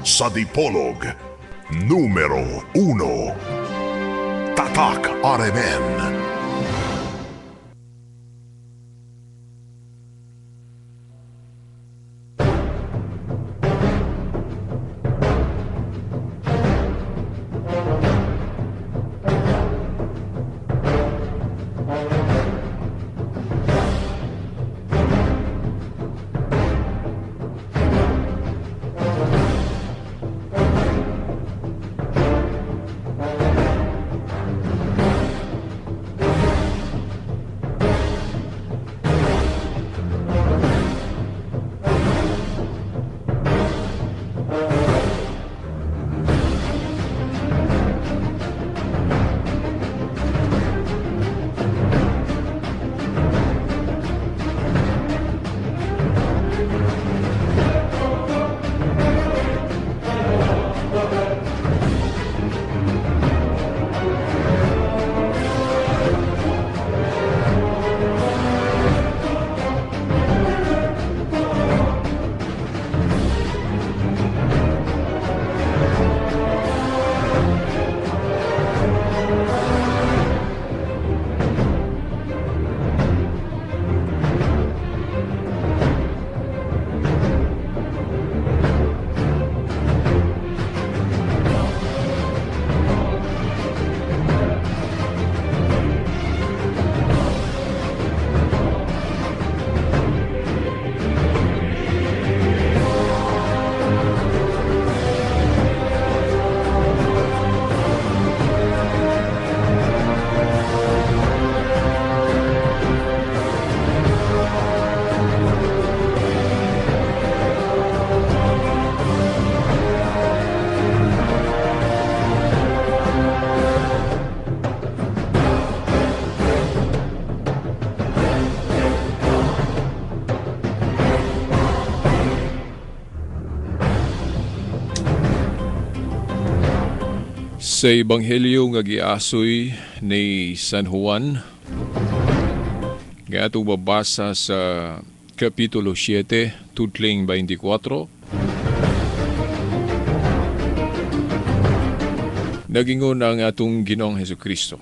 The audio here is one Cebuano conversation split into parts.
Sa Dipolog, numero 1. Tatak RMN. Sa Ebanghelyo nga giasoy ni San Juan, nga atong babasa sa Kapitulo 7, tutling 24, nagingon ang atong Ginoong Hesukristo: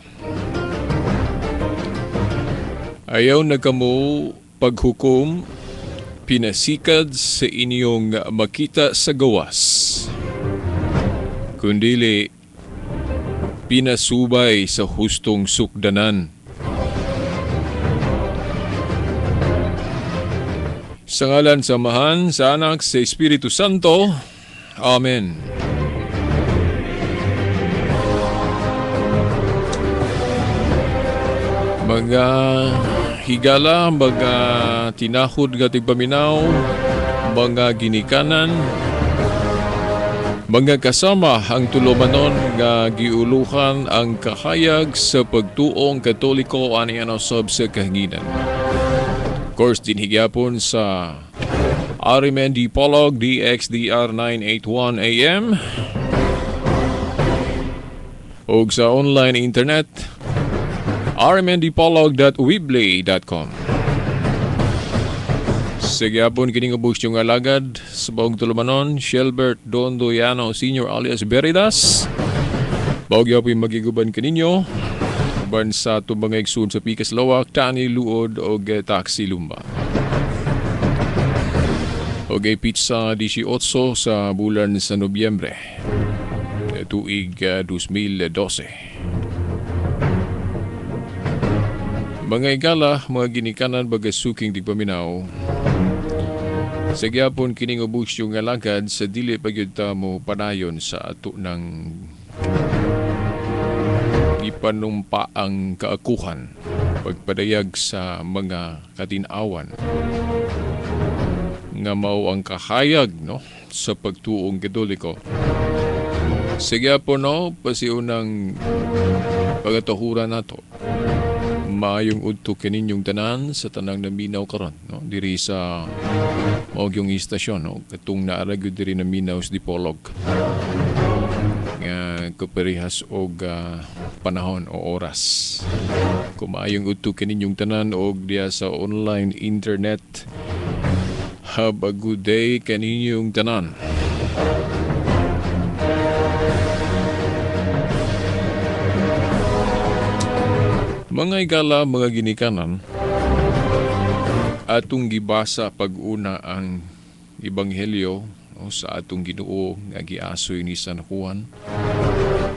"Ayaw na kamo paghukom pinasikad sa inyong makita sa gawas, kundili pinasubay sa hustong sukdanan." Sa ngalan sa Amahan, sa Anak, sa Espiritu Santo. Amen. Mga higala, mga tinahod nga tigpaminaw, mga ginikanan, mga kasama ang tulumanon nga giuluhan ang kahayag sa pagtuong Katoliko ani sub sa kahanginan. Of course, dinhigyapon sa RMN Dipolog DXDR 981 AM ug sa online internet rmndipolog.weebly.com. Sa gyapon kining ubos yung alagad sa baog tulumanon, Shelbert Dondoyano Sr. alias Beridas. Baog gyapon magiguban kaninyo uban sa atong mga igsoon sa Pikas Lawak, Tani Luod og Taxi Lumba. Og ay pizza 18 sa bulan sa Nobyembre, tuig 2012. Mga igala, mga ginikanan, baga suking tigpaminaw, sa gyapon kining ubos yung alagad sa dili pagyud ta mo padayon sa ato ng ipanumpa ang kaakuhan pagpadayag sa mga katinawan nga mao ang kahayag, no, sa pagtuong Katoliko. Sige po, no, pasiunang pagatuhuran nato. Maayong udto kaninyong tanan sa tanang naminaw karon, no, diri sa mao gyung istasyon, no, katong naa gyud diri naminaw sa Dipolog nga kaparehas og panahon o oras. Kung maayong udto kaninyong tanan og diya sa online internet, have a good day kaninyong tanan. Mga igala, mga ginikanan, atong gibasa pag-una ang Ebanghelyo, no, sa atong Ginoo nga giasoy ni San Juan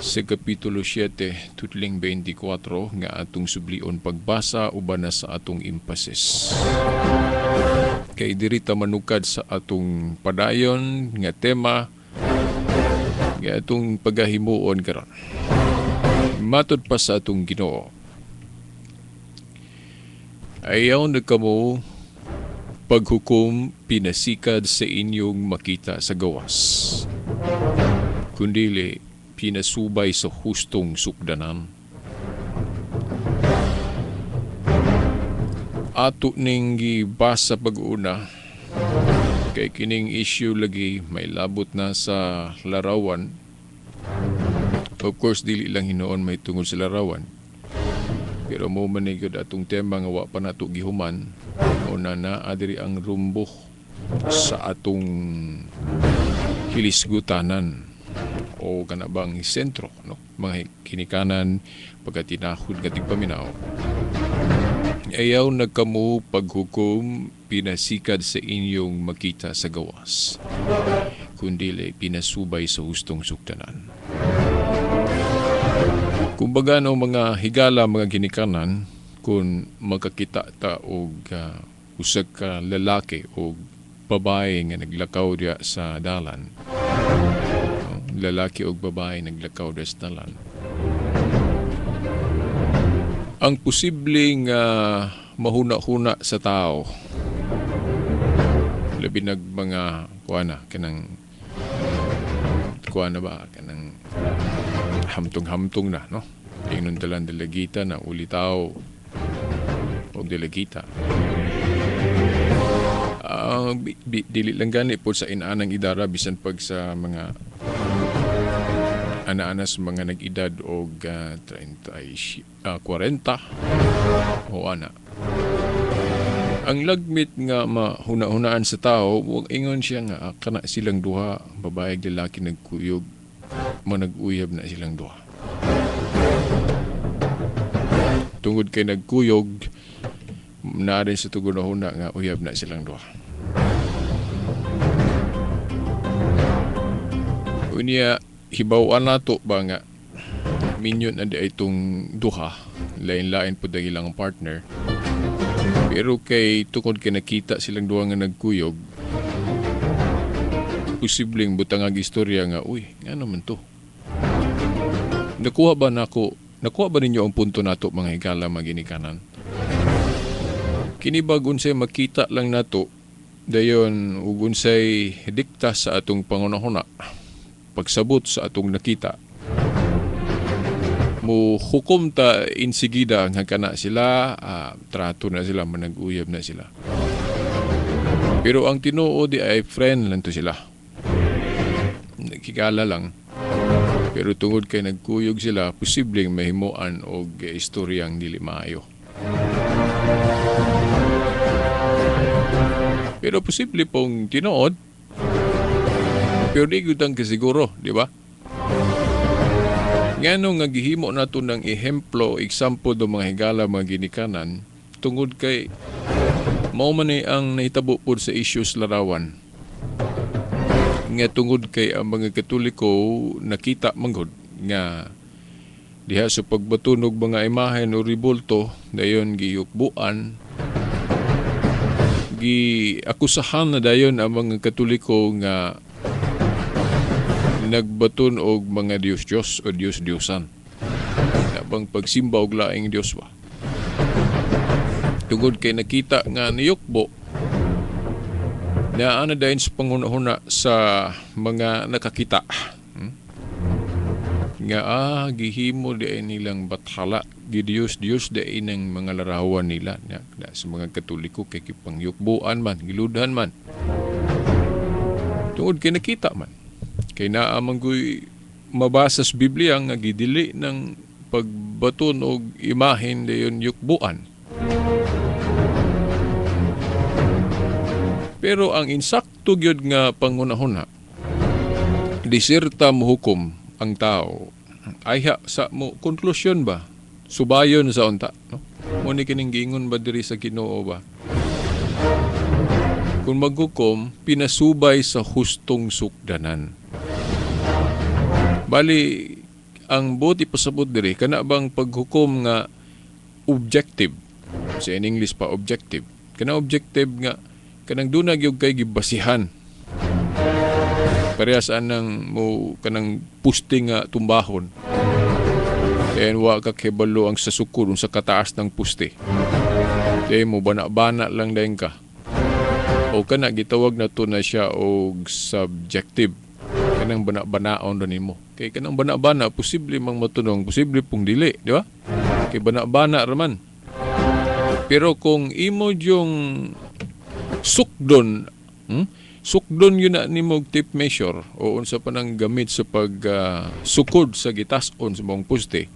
sa Kapitulo 7 tutling 24 nga atong sublion pagbasa uban na sa atong emphasis. Kay diri ta manukad sa atong padayon nga tema nga atong pagahimuon karon. Matod pa sa atong Ginoo, "Ayaw na kamo paghukom pinasikad sa inyong makita sa gawas, kundili pinasubay sa hustong sukdanan." Ato ning gibasa pag-una kay kining issue lagi may labot na sa larawan. Of course, dili lang hinuon may tungod sa larawan. Pero mo man ni gyud atong tema nga wa pa nato gihuman. Una na adiri ang rumbo sa atong hilisgutanan o kana bang sentro, no, mga kinikanan, pagkatinahod nga tigpaminaw. "Ayaw na kamo paghukom pinasikad sa inyong makita sa gawas, kundili pinasubay sa hustong sukdanan." Kumbaga no, mga higala, mga ginikanan, kung makakita ta og usa ka lalaki o babae nga naglakaw diya sa dalan, no? Lalaki og babae naglakaw diya sa dalan, ang posible nga mahuna-huna sa tao, labi nag mga kuana na kanang kuana ba, kanang hamtong-hamtong na, no, ingnon talan dalagita na, ulitaw og dalagita. Dili lang gani po sa inaanang idara, bisan pag sa mga ana-ana sa mga nag-edad og 30, 40 o ana. Ang lagmit nga mahuna-hunaan sa tao, wag ingon siya nga kana silang duha, babae ug lalaki nagkuyog, manag-uyab na silang duha. Tungod kay nagkuyog, naa rin sa tugon na huna nga uyab na silang duha. Unya, hibaw-an nato ba nga minyo na di ay itong duha, lain-lain po ang ilang partner. Pero kay tungod kay nakita silang duha nga nagkuyog, posibleng butangag istorya nga, uy, nga naman to. Nakuha ba nako, nakuha ba ninyo ang punto nato, mga higala, mga ginikanan? Kini ba unsay makita lang nato, dayon ug unsay dikta sa atong pangunahuna, pagsabot sa atong nakita, mo hukom ta insigida nga kana sila, trato na sila, manag-uyab na sila. Pero ang tinuod di ay friend lang to sila. Nagkikala lang. Pero tungod kay nagkuyog sila, posibleng mahimuan og istoryang dili maayo. Pero posible pong tinuod, pero di gyud ang kasiguro, di ba? Ngano nga gihimo nato ng ehemplo, example do mga higala, mga ginikanan, tungod kay mao man ni ang nahitabo pod sa issues larawan. Nga tungod kay ang mga Katoliko nakita manggod nga diha sa pagbatunog mga imahen o ribulto, dayon giyukbuan, giakusahan na dayon ang mga Katoliko nga nagbaton og mga Diyos-Diyos o Diyos-Diyosan. Nabang pagsimba og laing Diyos ba? Tungod kay nakita nga niyukbo, naa na dayon sa panghuna-huna sa mga nakakita. Nga gihimo di ay nilang bathala, gidiyos-diyos di ay ng mga larawan nila. Na, na, sa mga Katoliko kay kipangyukbuan man, giludhan man. Tungod kay nakita man. Kay naa man ko'y mabasa sa Biblia nga gidili ng pagbaton og imahen dayon yukbuan. Pero ang insakto gyud nga panghunahuna, diserta mohukom ang tao, ayha sa mo konklusyon ba? Subayon sa unta, no? Mo ni kining giingon ba diri sa Ginoo ba? Kung maghukom, pinasubay sa hustong sukdanan. Bali, ang buot ipasabot diri, kana bang paghukom nga objective, sa in English pa, objective, kana objective nga kanang duna gyud kay gibasihan, parehas anang mo kanang puste nga tumbahon, then wa ka kibalo ang sa sukod, unsa kataas ng puste, then mo bana-bana lang dayon ka, o kana gitawag na to na siya og subjective, kanang bana-banaon ra nimo. Kay kanang bana-bana, posible mang matunong, posible pong dili, di ba? Kay bana-bana ra man. Pero kung imo yung sukdon, Sukdon yun na nimo og tape measure o unsa pa nang gamit sa pag sukod sa gitas-on sa mong puste.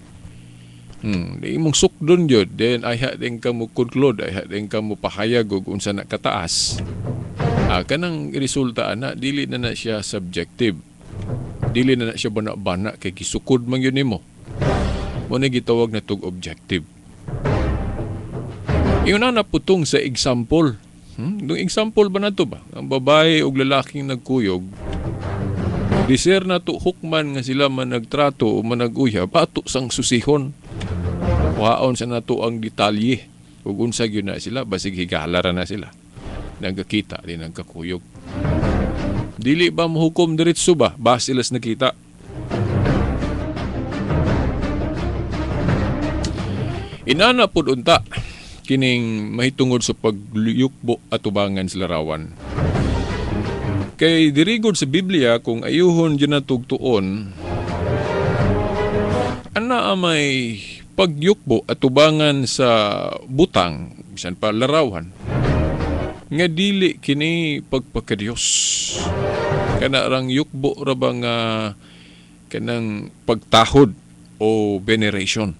Di imong sukdon yun, then ayha din ka mo conclude, ayha din ka mo pahayag og unsa na kataas. Kanang resulta ana, dili na na siya subjective. Dili na na siya bana-bana kay gisukod man yun nimo. Mo ni gitawag na tog objective. Ingon na putong sa example. Dung example ba na to ba? Ang babae ug lalaking nagkuyog, diser na to hukman nga sila man nagtrato o man nag-uyab, ato sang susihon. Kuhaon sa nato ang detalye. Ug unsa gyud na sila, basig higala ra na sila. Nagkakita, di nagkakuyog. Dili ba mohukom diretso ba? Base sila sa nakita. Inana pud unta kining mahitungod sa pagluyukbo atubangan sa larawan. Kay dirigod sa Biblia, kung ayuhon dyan na tugtuon, ana may pagyukbo atubangan sa butang, bisan pa larawan, nga dili kini pagpakadiyos. Kana rang yukbo ra ba nga kanang pagtahod o veneration.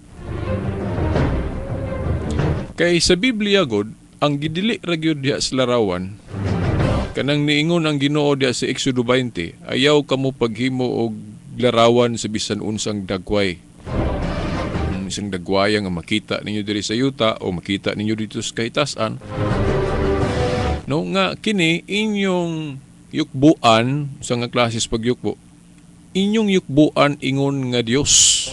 Kay sa Biblia god, ang gidili ra gyud diha sa larawan, kanang niingon ang Ginoo diha sa Exodo 20, ayaw kamo paghimo og larawan sa bisan unsang dagway. Isang dagwaya nga makita ninyo diri sa yuta o makita ninyo dito sa kahitasan. No nga kini inyong yukbuan sa nga klases pagyukbo. Inyong yukbuan ingon nga Dios.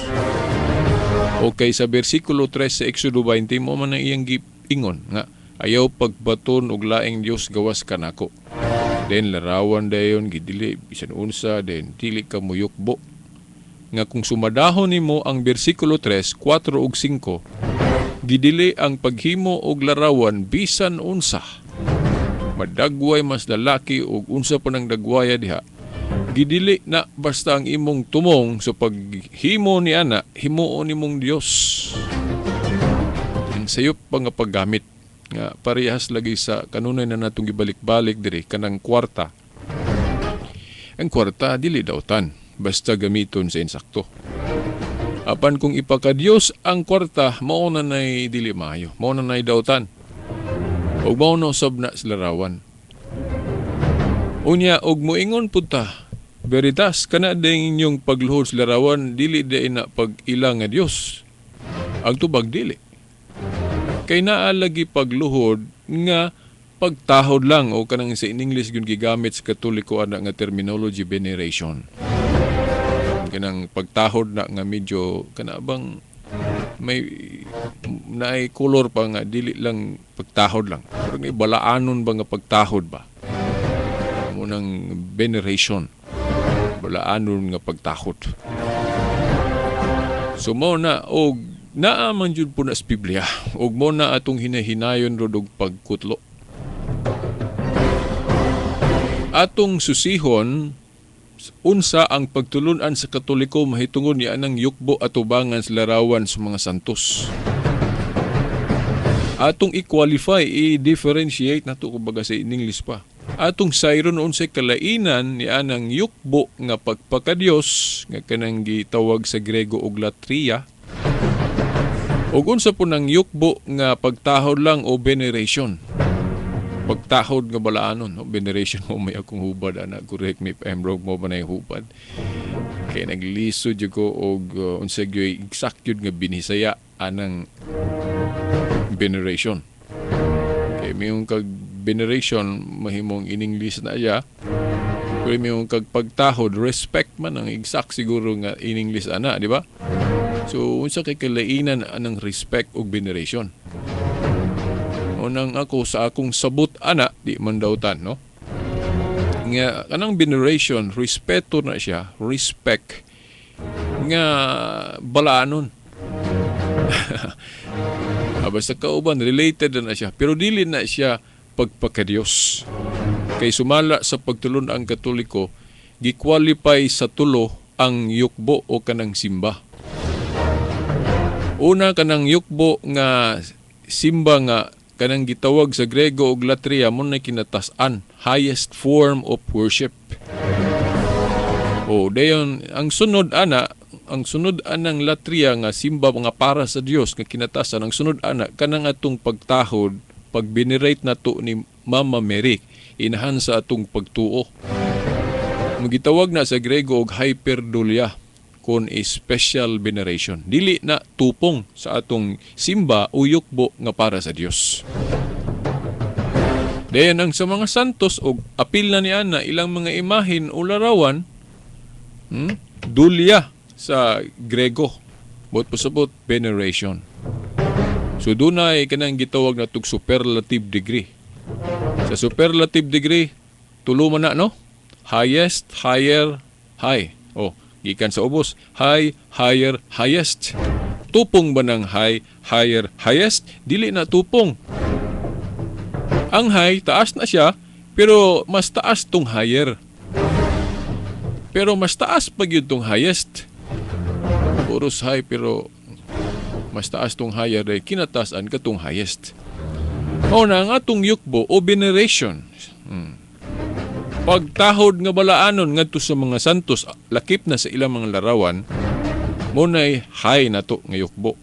Okay, sa bersikulo 3 sa Exodo 20 mo man ang iyang giingon nga ayaw pagbaton og laing Dios gawas kanako. Then larawan dayon gidili bisan unsa, then dili ka moyukbo. Nga kung sumadahon nimo ang bersikulo 3, 4 ug 5, gidili ang paghimo og larawan bisan unsa. Madagway mas lalaki og unsa pa nang dagwaya diha. Gidili na basta ang imong tumong sa paghimo ni ana, himuon nimong Dios. Ang sayop pa nga paggamit nga parehas lagi sa kanunay na natong gibalik-balik diri kanang kwarta. Ang kwarta dili dautan basta gamiton sa insakto. Apan kung ipakadiyos ang kwarta, mao na nay dili maayo, mao na nay dautan. Ug mao na usab na sa larawan. Unya og moingon pud ta, veritas kana din inyong pagluhod sa larawan dili di na pag-ila nga Dios. Ang tubag dili. Kay naa lagi pagluhod nga pagtahod lang o kanang sa in English gyud gigamit sa Katoliko ana nga terminology, veneration. Kanang pagtahod na nga medyo kana bang may naay color pa nga dili lang pagtahod lang. Pero may balaanon ba nga pagtahod ba? Mo nang veneration. Balaanon nga pagtahod. So mo na og naa man jud po na sa Biblia og mo na atong hinahinayon rod og pagkutlo. Atong susihon unsa ang pagtulun-an sa Katoliko mahitungod ni anang yukbo atubangan sa larawan sa mga santos. Atong i-qualify, i-differentiate nato kumbaga sa in English pa. Atong sayron unsay kalainan ni anang yukbo nga pagpakadiyos nga kanang gitawag sa Grego og latria, ug unsa po nang yukbo nga pagtahod lang o veneration. Pagtahod nga balaanon, no? Veneration mo may akong hubad ana, correct me if I'm wrong, mo ba na yung hubad. Kay naglisod jud ko og unsa gyud exact gyud nga binisaya. anang veneration. Kay moingon kag veneration, mahimong in English na iya. Pero moingon kag pagtahod, respect man ang exact siguro nga in English ana, di ba? So unsa kay kalainan anang respect ug veneration? Unang ako sa akong sabot ana, di man dautan, no? Nga kanang veneration, respeto na siya, respect nga balaanon. Basta kauban related na siya, pero dili na siya pagpakadiyos. Kay sumala sa pagtulon ang Katoliko, gi-qualify sa tulo ang yukbo o kanang simba. Una, kanang yukbo nga simba nga kanang gitawag sa Grego og latria, mo na kinatas-an, highest form of worship. O dayon ang sunod ana, ang sunod anang latria nga simba nga para sa Dios nga kinatasan, ang sunod ana kanang atong pagtahod, pag-venerate nato ni Mama Mary, inahan sa atong pagtuo. Gitawag na sa Grego og hyperdulia kon a special veneration. Dili na tupong sa atong simba o yukbo nga para sa Dios. Dayon ang sa mga santos og apil na ni ana ilang mga imahin o larawan, Dulia sa Grego. Buot pasabot, veneration. So dunay kanang gitawag na tug superlative degree. Sa superlative degree, tulo man na, no? Highest, higher, high. Oh, gikan sa ubos, high, higher, highest. Tupong ba ng high, higher, highest? Dili na tupong. Ang high, taas na siya, pero mas taas tong higher. Pero mas taas pa gyud tong highest. Puros high, pero mas taas tong higher ay kinatasan katong highest. Mao na ang atong yukbo o veneration. Pagtahod nga balaanon ngadto sa mga santos, lakip na sa ilang mga larawan, mo nay high na to nga yukbo.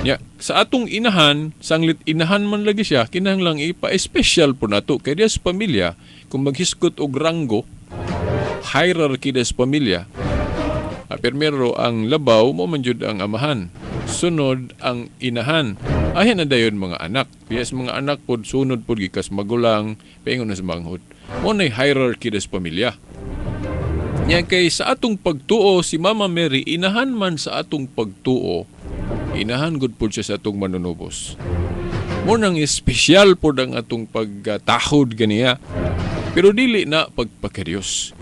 Ya, sa atong inahan, sanglit inahan man lagi siya, kinahanglang ipa-special po nato kay diya sa pamilya, kung maghisgot og ranggo, hierarchy des pamilya, primero ang labaw mo man jud ang amahan. Sunod ang inahan. Ahin na dayon mga anak. Yes, mga anak pod sunod pod gikas magulang, paingon na sa manghod. Mo nay hierarchy des pamilya. Nya kay sa atong pagtuo si Mama Mary inahan man sa atong pagtuo, inahan gud pod siya sa atong manunubos. Mo nang espesyal pod ang atong pagtahod ganiya. Pero dili na pagpakadiyos.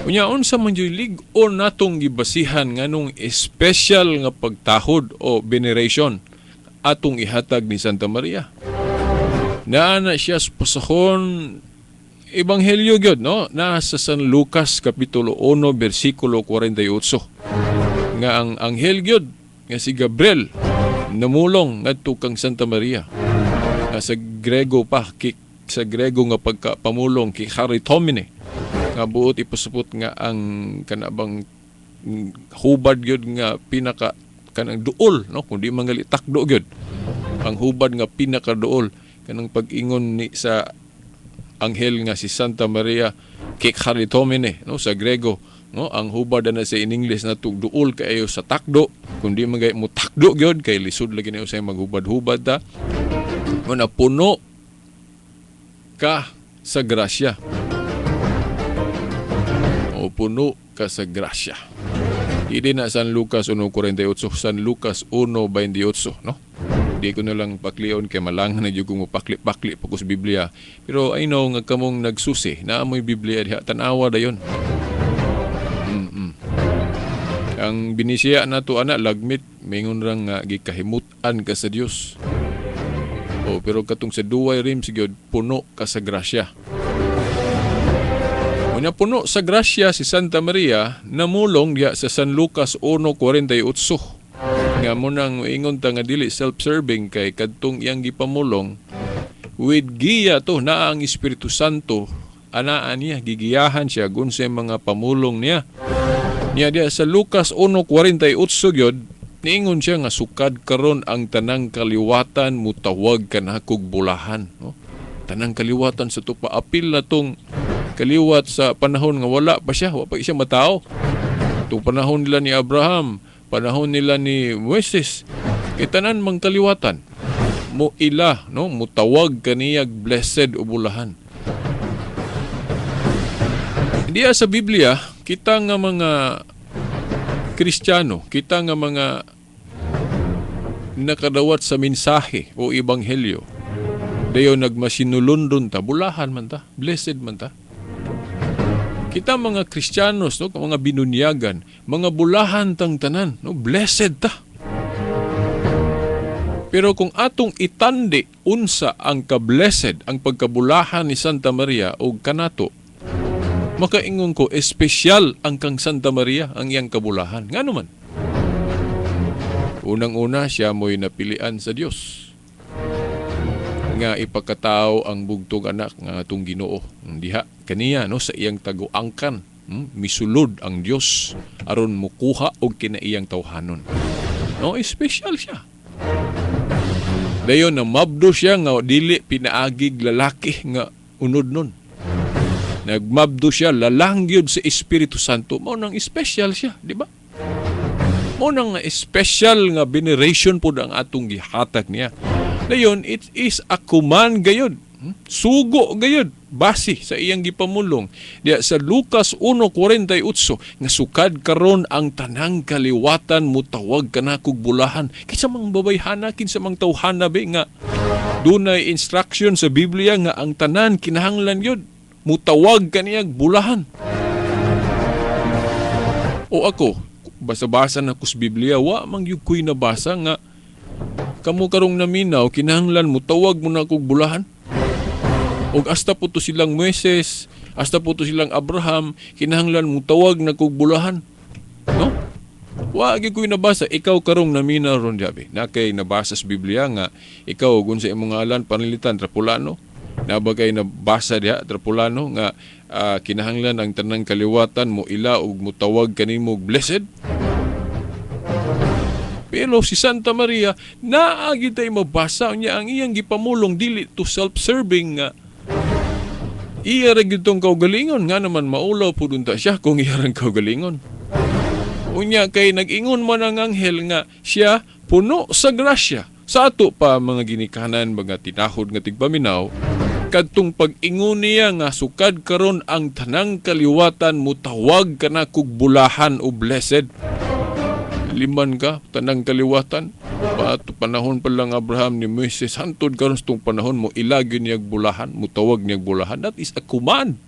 Unya, unsa man juy lig-on natong gibasihan nganong espesyal nga pagtahod o veneration atong ihatag ni Santa Maria? Naa na siya sa pasahon Ebanghelyo gyud, no? Naa sa San Lucas kapitulo 1 bersikulo 48 nga ang anghel gyud nga si Gabriel namulong ngadto kang Santa Maria. Nga sa Grego pa ki, sa Grego nga pagkapamulong, kecharitomene, nga buot ipasupot nga ang kanabang hubad gyud nga pinaka kanang duol, no, kung di mangali takdo gyud ang hubad nga pinaka duol. Kanang pag-ingon ni sa anghel nga si Santa Maria, kecharitomene, no, sa Grego, no, ang hubad na sa in English na tug duol kaayo sa takdo, kung di man mo takdo gyud kay lisod lagi na usay maghubad-hubad ta mo na, puno ka sa grasya o puno ka sa grasya. Hindi na San Lucas 1.48, San Lucas 1.28, no? Di ko na lang paklion kay malangan na jud ko mo pakli-pakli pa ko sa Biblia. Pero I know nga kamong nagsusi, naa mo'y Biblia diha, tan-awa dayon. Ang binisiya nato ana lagmit mingon ra nga gikahimut-an ka sa Dios. O pero katong sa duway rims gyud, puno ka sa grasya. Unya puno sa grasya si Santa Maria, namulong diha sa San Lucas 1.48 nga mo nang ingon ta nga dili self-serving kay kadtong iyang gipamulong with giya to naa ang Espiritu Santo anaa niya, gigiyahan siya gunsay mga pamulong niya. Niya diha sa Lucas 1.48 gyud niingon siya nga sukad karon ang tanang kaliwatan mutawag kanakog bulahan, no? Tanang kaliwatan sa tupa, apil na tong kaliwat sa panahon nga wala pa siya, wa pa siya matao. Itong panahon nila ni Abraham, Panahon nila ni Moises, kay tanan mang kaliwatan mo ila, no, mutawag kaniyag blessed o bulahan. Diya sa Biblia, kita nga mga Kristiyano, kita nga mga nakadawat sa mensahe o ebanghelyo, dayon nagmasinulondon ta, bulahan man ta, blessed man ta. Kita mga Kristiyanos, no, mga binunyagan, mga bulahan tang tanan, no, blessed ta. Pero kung atong itandi unsa ang ka-blessed ang pagkabulahan ni Santa Maria o kanato, makaingon ko espesyal ang kang Santa Maria ang iyang kabulahan. Ngano man? Unang-una, siya mo'y napilian sa Dios nga ipakatao ang bugtong anak nga atong Ginoo. Diha kaniya, no, sa iyang taguangkan, misulod ang Dios aron mukuha og kinaiyang tawhanon. No, espesyal siya. Dayon na mabdo siya nga dili pinaagig lalaki nga unod nun. Nagmabdo siya lalang gyud sa Espiritu Santo. Mao nang espesyal siya, di ba? Mao nang special nga veneration pod ang atong gihatag niya. Dayon, it is a command gayud. Sugo gayud base sa iyang gipamulong diya sa Lucas 1:48 nga sukad karon ang tanang kaliwatan mutawag kanakog bulahan. Kinsa mang babayhana, kinsa mang tawhana be nga dunay instruction sa Biblia nga ang tanan kinahanglan gyud mutawag kaniyag bulahan? O ako, basa-basa na kus Biblia, wa man gyud ko'y nabasa nga kamo karong naminaw kinahanglan mutawag mo na kog bulahan. Og hasta po to silang Moises, hasta po to silang Abraham, kinahanglan mutawag na kog bulahan. No? Wa gyud ko'y nabasa. Ikaw karong naminaw ron diabe, na kay nabasa sa Biblia nga ikaw ug unsa imong ngalan pananglitan Trapulano? Na ba kay nabasa diha, Trapulano, nga kinahanglan ang tanang kaliwatan mo ila ug mutawag kanimo og blessed? Pero si Santa Maria, naa gyud tay mabasa niya. Ang iyang gipamulong dili to self-serving nga iya ra gyud tong kaugalingon, nga naman maulaw pud unta siya kung iya rang kaugalingon. Unya kay nag-ingon man ang anghel nga siya puno sa grasya. Sa ato pa mga ginikanan, mga tinahod nga tigpaminaw, kadtong pag-ingon niya nga sukad karon ang tanang kaliwatan mutawag kana kog bulahan o blessed. Liman ka, tanang kaliwatan. Pato panahon pa lang Abraham, ni Moises, hantod karon sa tong panahon mo ilagi niyag bulahan, mutawag niyag bulahan. That is a command.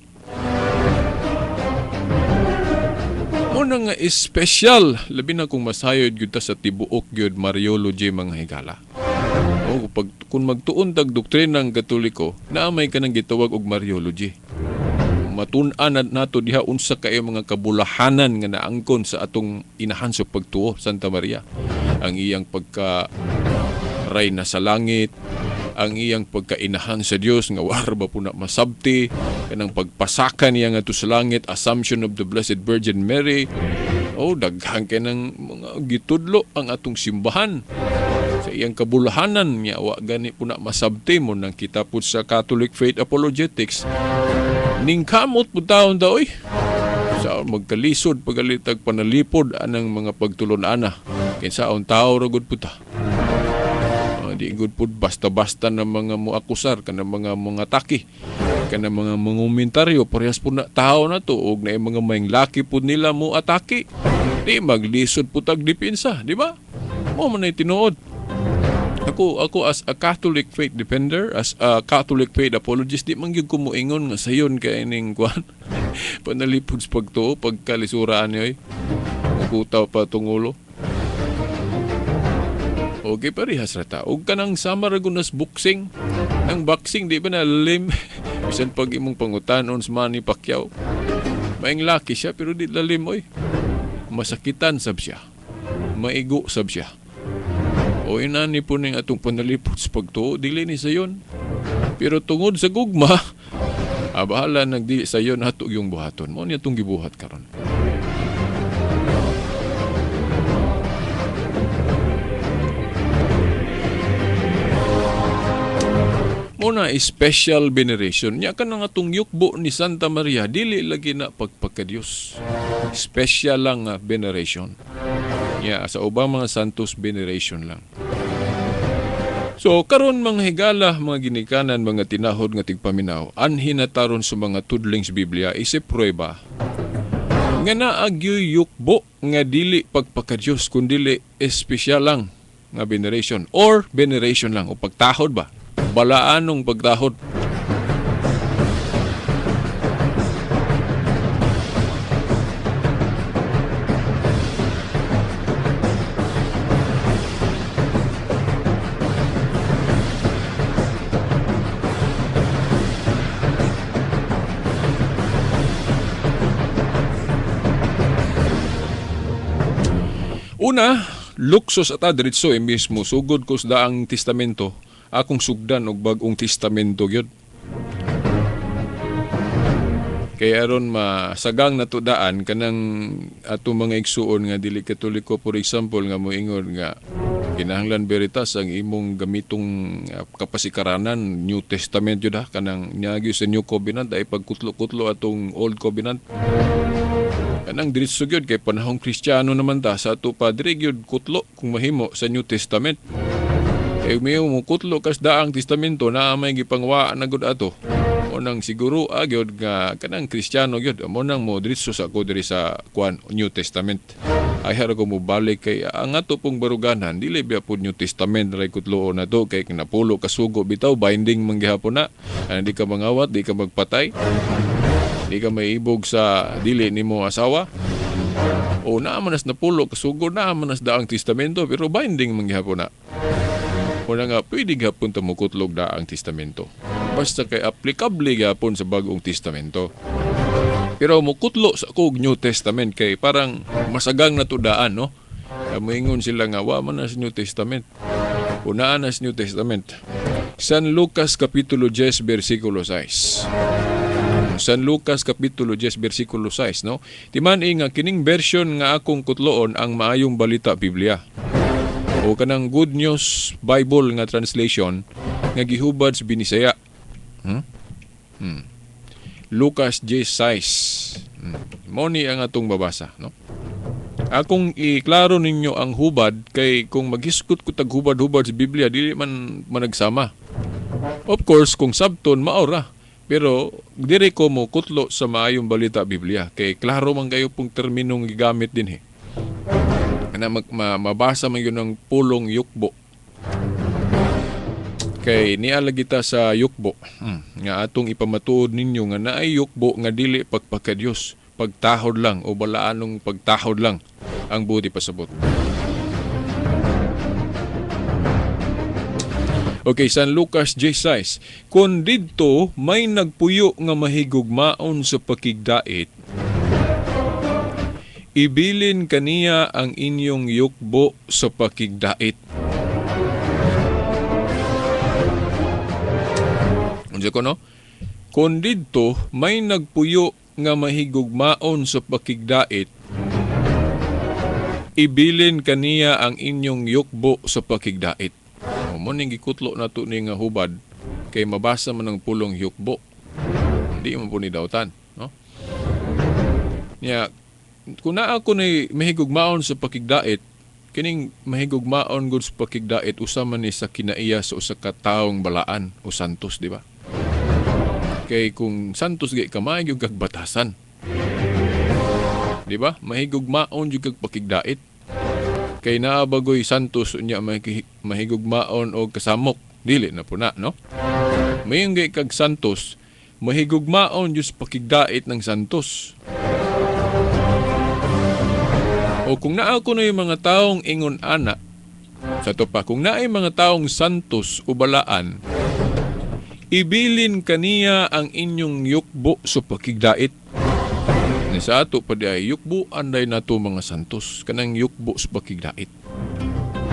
Muna nga espesyal, labi na kung masayod gyud ta sa tibuok gyud Mariology, mga higala. O pag kung magtuon tag doktrina ng Katoliko, naa may kanang gitawag og Mariology. Matun-an na nato diha unsa kayo mga kabulahanan nga naangkon sa atong inahan sa pagtuo, Santa Maria. Ang iyang pagka rayna sa langit, ang iyang pagkainahan sa Dios nga war ba po na masabti, kanang pagpasaka niya ngadto sa langit, Assumption of the Blessed Virgin Mary. Oh, daghan kay ng mga gitudlo ang atong simbahan sa iyang kabulahanan niya, wa gani po na masabti mo nang kita po sa Catholic Faith Apologetics. Ning kamot po taon daw, oy. Sa magkalisod pagalitag panalipod anang mga pagtulon-ana. Kinsaon tao ra gud po ta. Di gud pud basta-basta na mga muakusar kana mga mga taki kana mga mangumentaryo, parehas po na tao na to og na mga maing laki pud nila mo atake, di maglisod po tag depensa, di ba? Mo man ay tinuod. Ako as a Catholic faith defender, as a Catholic faith apologist, di man gyud ko moingon nga sayon kay ning kuan, panalipod sa pagtuo, pagkalisuraan niyo, mukutaw pa tungulo. Okay, parehas ra ta. Og kanang sama ra gunas boxing. Ang boxing, di ba na lim? Bisan pag imong pangutanon sa Manny Pacquiao, maing laki siya pero di lalim, oy. Masakitan sab siya. Maigo sab siya. O inani po ning atong panalipod sa pagtuo, dili ni sayon. Pero tungod sa gugma, bahala nagdili sayon ato yung buhaton. Mao ni atong gibuhat karon. Muna special veneration nya kanang atong yukbo ni Santa Maria, dili lagi na pagpakadiyos. Special lang nga veneration. Ya, sa ubang mga santos, veneration lang. So karon, mga higala, mga ginikanan, mga tinahod nga tigpaminaw, anhin na taron sa mga tudling sa Biblia isip prueba nga naa gyoy yukbo nga dili pagpakadiyos kundili espesyal lang nga veneration or veneration lang o pagtahod ba, balaanong pagtahod. Una, luksos ata diretso eh, mismo sugod ko sa Daang Testamento, akong sugdan og Bagong Testamento gyud. Kay aron masagang natudaan kanang ato mga igsuon nga dili Katoliko, for example, nga moingon nga kinahanglan Veritas ang imong gamitong kapasikaranan, New Testament yun ha, kanang niagi sa New Covenant ay pagkutlo-kutlo atong Old Covenant. Kanang diretso gyud kay panahong Kristiyano naman ta, sa ato pa diri gyud kutlo kung mahimo sa New Testament. Kay may mo kutlo kas Daang Testamento na may gipangwaan na gud ato. O nang siguro gyud nga kanang Kristiyano gyud mo nang mo diretso sa ko diri sa kuan, New Testament. Ay hara ko mo balik kay ang ato pong baruganan dili biya pud New Testament ray kutloon na to, kay napulo ka sugo bitaw binding man gihapon na. Ano, di ka mangawat, di ka magpatay, di ka maibog sa dili nimo asawa. O naa man nas napulo kasugo, naa man nas Daang Testamento, pero binding man gihapon na. Una nga, pwede gihapon ta mokutlog Daang Testamento. Basta kay aplikable gihapon sa Bagong Testamento. Pero mukutlo sa kog New Testament kay parang masagang natudaan, no? Moingon sila nga wa man nas New Testament. Unaan nas New Testament. San Lucas Kapitulo 10 versikulo 6. San Lucas Kapitulo 10 versikulo 6, no? Timan nga kining version nga akong kutloon ang Maayong Balita Biblia o kanang Good News Bible nga translation nga gihubad sa Binisaya. Lucas 10:6. Mo ni ang atong babasa, no? Akong iklaro ninyo ang hubad kay kung maghisgot ko tag hubad-hubad sa Biblia dili man managsama. Of course, kung sabton mao ra. Pero diri ko mo kutlo sa Maayong Balita Biblia kay klaro man kayo pong terminong gigamit dinhi. Kana mabasa man yun ang pulong yukbo. Kay niala kita sa yukbo. Nga atong ipamatuod ninyo nga naay yukbo nga dili pagpakadiyos, pagtahod lang o balaanong pagtahod lang ang buti pasabot. Okay, San Lucas 10:6. Kung didto may nagpuyo nga mahigugmaon sa pakigdait, ibilin kaniya ang inyong yukbo sa pakigdait. Unsa ko, no? Kung didto may nagpuyo nga mahigugmaon sa pakigdait, ibilin kaniya ang inyong yukbo sa pakigdait. O, mo ning gikutlo nato ni nga hubad kay mabasa man ang pulong yukbo. Hindi man po ni dautan, no? Nya, kung naa ko ni mahigugmaon sa pakigdait, kining mahigugmaon gud sa pakigdait usa man ni sa kinaiya sa usa ka taong balaan o santos, di ba? Kay kung santos gay ka, maayo kag batasan. Di ba? Mahigugmaon jud kag pakigdait. Kay naa bagoy santos unya mahigugmaon og kasamok, dili na po na, no? Mayon gay kag santos, mahigugmaon jud sa pakigdait ng santos. O kung naa ko na yung mga taong ingon ana, sa to pa, kung naay mga taong santos o balaan, ibilin kaniya ang inyong yukbo sa pakigdait. Ni sa ato pa di ay yukbo anday nato mga santos, kanang yukbo sa pakigdait.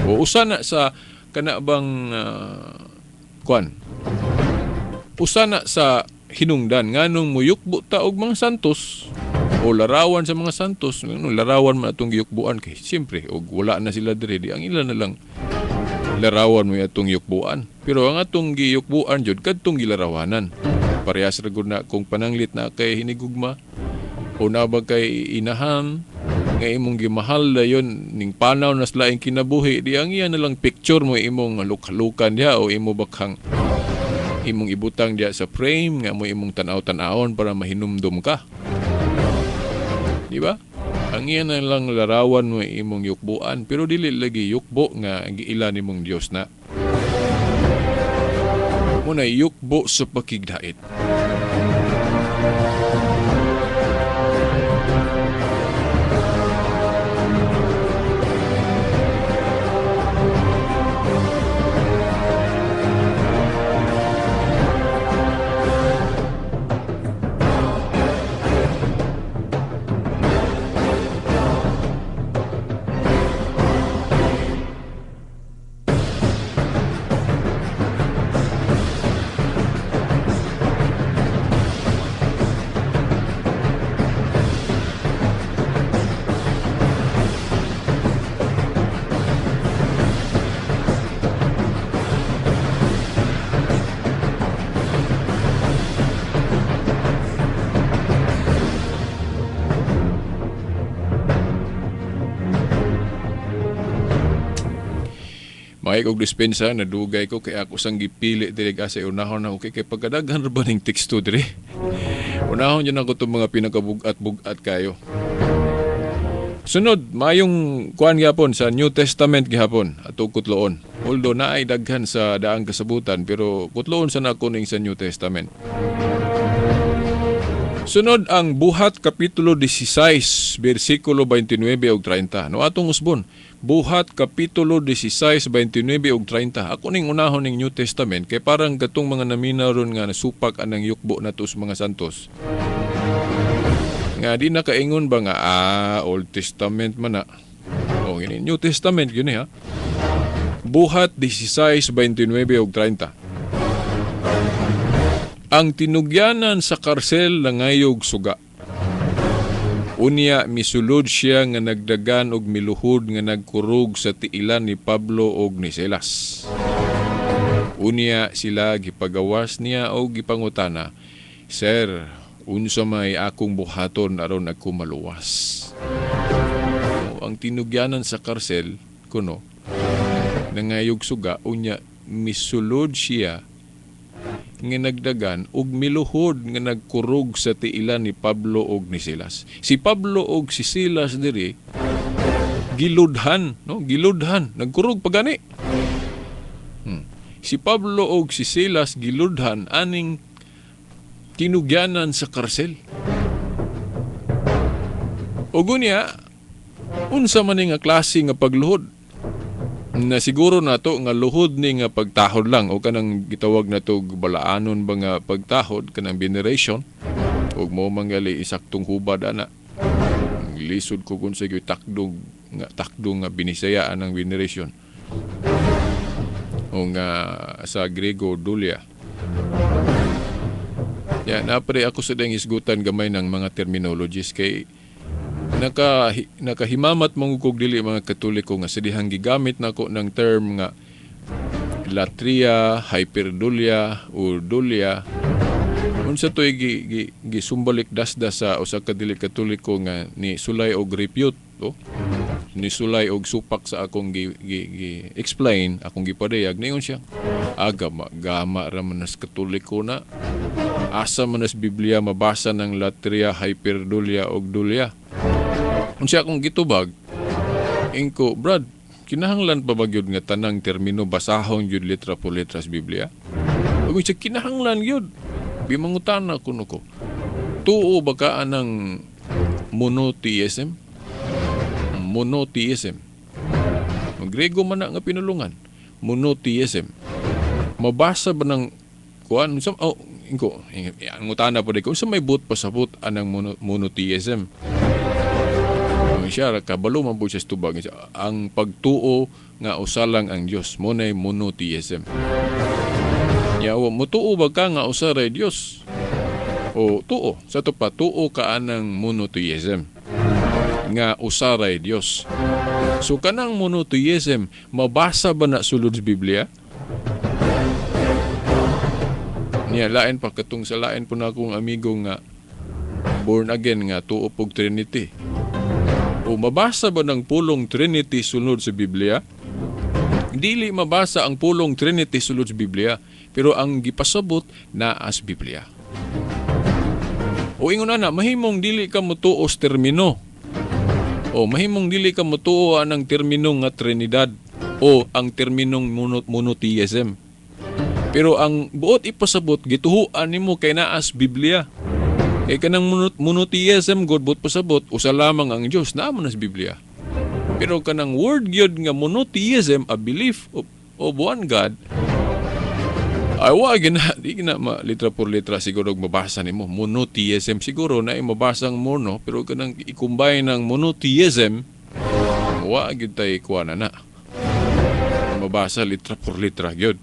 O usa na sa kana bang kuan. Usa na sa hinungdan nganong muyukbo ta og mga santos o larawan sa mga santos, nganong larawan man atong giyukbuan, kay siyempre og wala na sila diri, di ang ila na lang larawan mo atong yukbuan. Pero ang atong giyukbuan jud kadtong gilarawanan. Parehas ra gud na kung pananglit na kay hinigugma o naba kay inahan Nga imong gimahal dayon ning panaw nas laing kinabuhi, di ang iya na lang picture mo imong lukhalukan diha o imo bakhang imong ibutang diha sa frame nga mo imong tan-aw-tan-awon para mahinumdum ka. Di ba? Ang iya na lang larawan mo imong yukbuan, pero dili lagi yukbo nga giila nimong Dios na. Muna yukbo sa pakigdait. Maay og dispensa, nadugay ko kay ako sang gipili diri sa unahon na okay kay pagkadaghan ra ba ning teksto diri. Unahon jud ako itong mga pinakabugat-bugat kayo. Sunod, mayong kuan gihapon sa New Testament gihapon ato kutloon. Although naay daghan sa daang kasabutan, pero kutloon sa nako ning sa New Testament. Sunod ang Buhat kapitulo 16 bersikulo 29 ug 30. No atong usbon. Buhat kapitulo 16 29 ug 30. Ako ning unahon ning New Testament kay parang katong mga naminaw ron nga nasupak anang yukbo nato sa mga santos. Nga di nakaingon ba nga Old Testament man na. O gini New Testament gyud ni ha. Buhat 16 29 ug 30. Ang tinugyanan sa karsel nangayog suga. Unya misulod siya nga nagdagan og miluhod nga nagkurog sa tiilan ni Pablo og ni Silas. Unya sila gipagawas niya og gipangutana, "Sir, unsa may akong buhaton aron ako maluwas?" O, ang tinugyanan sa karsel kuno nangayog suga, unya misulod siya nga nagdagan og miluhod nga nagkurog sa tiilan ni Pablo og ni Silas. Si Pablo og si Silas diri giludhan, no? Giludhan, nagkurog pa gani. Si Pablo og si Silas giludhan aning tinugyanan sa karsel. Ug unya, unsa man ni nga klase nga pagluhod? Na siguro nato nga luhod ni nga pagtahod lang o kanang gitawag nato og balaanon ba nga pagtahod kanang veneration ug mo mangali isaktong hubad ana. Lisod ko kung sa takdong nga binisaya anang veneration o nga sa Grego dulia. Ya, napre ako sa dayang hisgutan gamay ng mga terminologies kay nakahimamat mong kog dili mga Katoliko nga sa dihang gigamit nako ng term nga latria, hyperdulia o dulia. Unsa to'y gisumbalik dasda sa usa ka dili Katoliko nga ni sulay og repute, oh? Ni sulay og supak sa akong gi explain, akong gipadayag, ningon siya, gama, gama ra man nas Katoliko na. Asa man nas Biblia mabasa ng latria, hyperdulia og dulia. Unsa akong gitubag, ingko, Brad, kinahanglan pa ba gyud nga tanang termino basahon gyud letra por letra sa Biblia? Ug siya kinahanglan gyud. Bimangutana kuno ko. Tuo ba ka anang monotheism? Monotheism. Ang Grego man na nga pinulungan. Monotheism. Mabasa ba ng kuan? Unsa, oh, ingko, ang ngutana po ko, unsa may but pasabot anang monotheism? Ang siya, kabalo man po siya sa tubag. Ang pagtuo nga usa lang ang Dios, mo nay monotheism. Yawa, mutuo ba ka nga usa ray Dios? O tuo, sa to pa, tuo ka anang monotheism nga usa ray Dios. So kanang monotheism, mabasa ba na sulod sa Biblia? Niya, lain pa katong sa lain po na akong amigo nga born again nga tuo pog Trinity. O mabasa ba ng pulong Trinity sulod sa Biblia? Dili mabasa ang pulong Trinity sulod sa Biblia, pero ang gipasabot naa sa Biblia. O ingon ana, mahimong dili ka motuo sa termino. O mahimong dili ka motuo anang termino nga Trinidad o ang terminong monotheism. Pero ang buot ipasabot, gituhuan nimo kay naa sa Biblia. Kay kanang monotheism god, buot pasabot usa lamang ang Dios, naa man sa Biblia. Pero kanang word gyud nga monotheism, a belief of one God, ay wa gina, di gina ma litra por letra siguro og mabasa nimo monotheism. Siguro na mabasang mono, pero kanang i-combine ng monotheism, wa gyud tay kuha na na mabasa litra por letra gyud.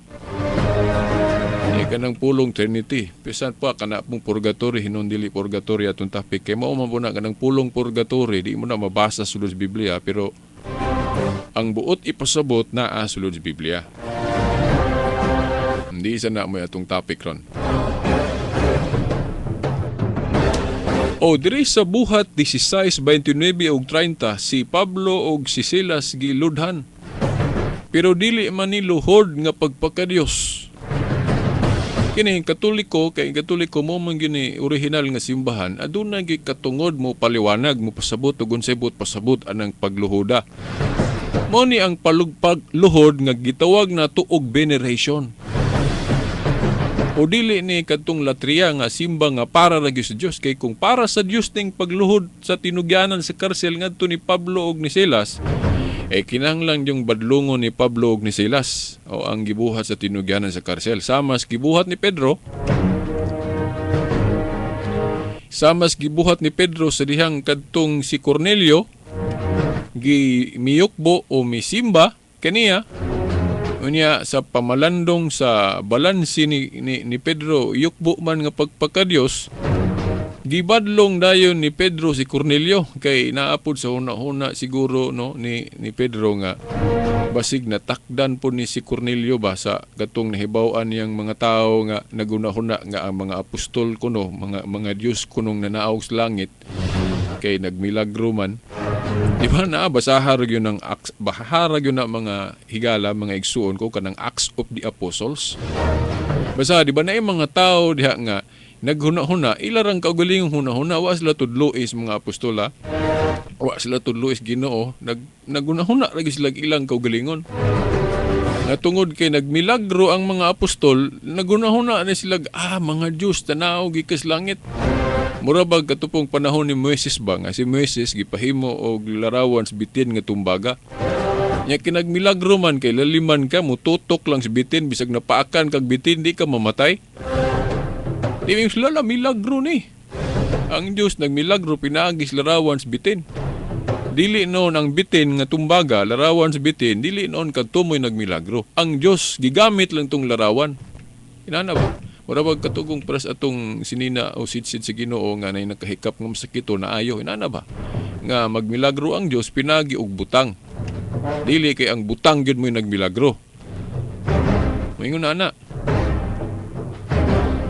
Eh, kanang pulong Trinity, bisan pa kana pong purgatory, hinon dili purgatory atong topic, kay mao man po na kanang pulong purgatory, di mo na mabasa sulod sa Biblia, pero ang buot ipasabot naa sulod sa Biblia. Hindi isa na mo atong topic ron. O diri sa Buhat 16:29 ug 30, si Pablo ug si Silas giludhan. Pero dili man ni luhod nga pagpakadiyos. Kini Katoliko, kay Katoliko mo man gini original nga simbahan, aduna gyud katungod mo paliwanag, mo pasabot ug unsay buot pasabot anang pagluhoda. Mo ni ang palugpag luhod nga gitawag na tuog veneration. O dili ni kadtong latria nga simba nga para ra gyud sa Dios, kay kung para sa Dios ning pagluhod sa tinugyanan sa karsel ngadto ni Pablo og ni Silas, eh kinahanglan yung badlungon ni Pablo og ni Silas o ang gibuhat sa tinugyanan sa karsel. Samas gibuhat ni Pedro sa dihang kadtong si Cornelio gi miyukbo o misimba kaniya. Unya sa pamalandong sa balansi ni Pedro, yukbo man nga pagpakadiyos, gibadlong dayon ni Pedro si Cornelio, kay naapod sa huna-huna siguro, no, ni Pedro nga basig natakdan po ni si Cornelio ba sa katong nahibaw-an niyang mga tao nga nagunahuna nga ang mga apostol kuno mga Dios kunong nanaog sa langit kay nagmilagro man. Di ba na basaha ra gyud ng Acts, bahara gyud na mga higala, mga igsuon ko, kanang Acts of the Apostles. Basta di ba na yung mga tao diha nga naghuna-huna, ila rang kaugalingong huna-huna, wa sila tudlois mga apostola. Wa sila tudlois Ginoo, naghuna-huna lagi sila ilang kaugalingon. Nga tungod kay nagmilagro ang mga apostol, naghuna-huna na sila, mga Diyos, tanaw gikas langit. Mura bag katupong panahon ni Moises ba nga si Moises gipahimo og larawan sa bitin nga tumbaga. Nya kinagmilagro man kay laliman ka, mututok lang sa bitin, bisag napaakan kag bitin, di ka mamatay. Di mo sila milagro ni. Ang Diyos nagmilagro pinaagi sa larawan sa bitin. Dili noon ang bitin nga tumbaga, larawan sa bitin, dili noon kadto mo'y nagmilagro. Ang Diyos gigamit lang tong larawan. Inana ba? Mura bag katugong pras atong sinina o sidsid sa Ginoo nga nay nakahikap nga masakito na ayo. Inana ba? Nga magmilagro ang Diyos pinagi og butang. Dili kay ang butang gyud mo'y nagmilagro. Moingon na ana.